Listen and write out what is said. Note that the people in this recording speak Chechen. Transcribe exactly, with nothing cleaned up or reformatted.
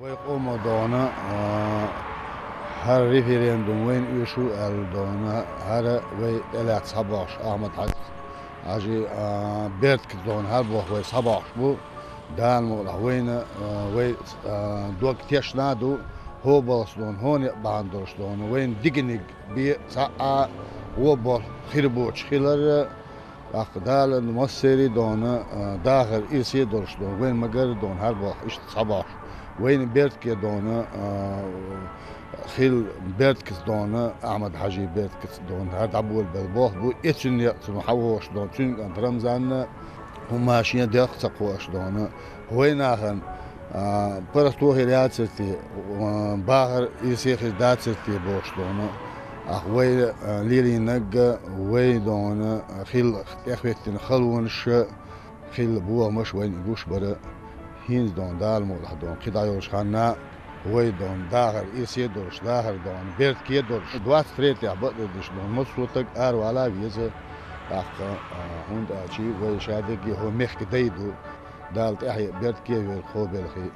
Вай къомо дона, а, хӀара референдум вайна оьшу аьлла дона, хӀара вай тӀелаьцна схьабохуш Ахьмад-Хьажа, Хьажи, а, бертаца дона хӀара болх вай схьабохуш бу. Дала мукъалахь вайна, а, вай, а, дог тешна а ду, хӀо балхаца дона, хӀо некъ бахьана долуш дона, вайна диканиг бен цхьа а вон болх хир боцуш хилар, тӀаккха Дала массерий а дона, а, дахар ирсе а долуш дона, вайн магар а дона хӀара болх иштта схьабохуш. Вайна бертаца дона, а, хилла бертаца дона, Ахьмад-Хьажи бертаца дона, хӀара дӀаболабелла болх бу, и цуьнан некъ цунах хьавогӀуш дона, цуьнан кӀант Рамзанна, хӀумма шен делкъа ца кхоош дона. Вай нахана, а, паргӀато хир яцар те, а, бахар ирсе хир дацар те бохуш дона. Ахьа вай, а, лелийнарг а, вай дона, а, хилла тӀехӀоьттина халонаш а, хилла бохамаш а вайна гуш бара. ХӀинца дона, Дала мукъалахь дона, кхин дӀайолчу ханна а вай дона, дахар ирсе а долуш, дахар дона, бертаца а долуш, двадцать третьех бакъдерг деш дона, массо а стаг аравала а веза, тӀаккха, а, хӀунда аьлча вай шадерриге а хӀо мехкан дай ду, Дала тӀаьхье бертаца а верг хӀо белхий.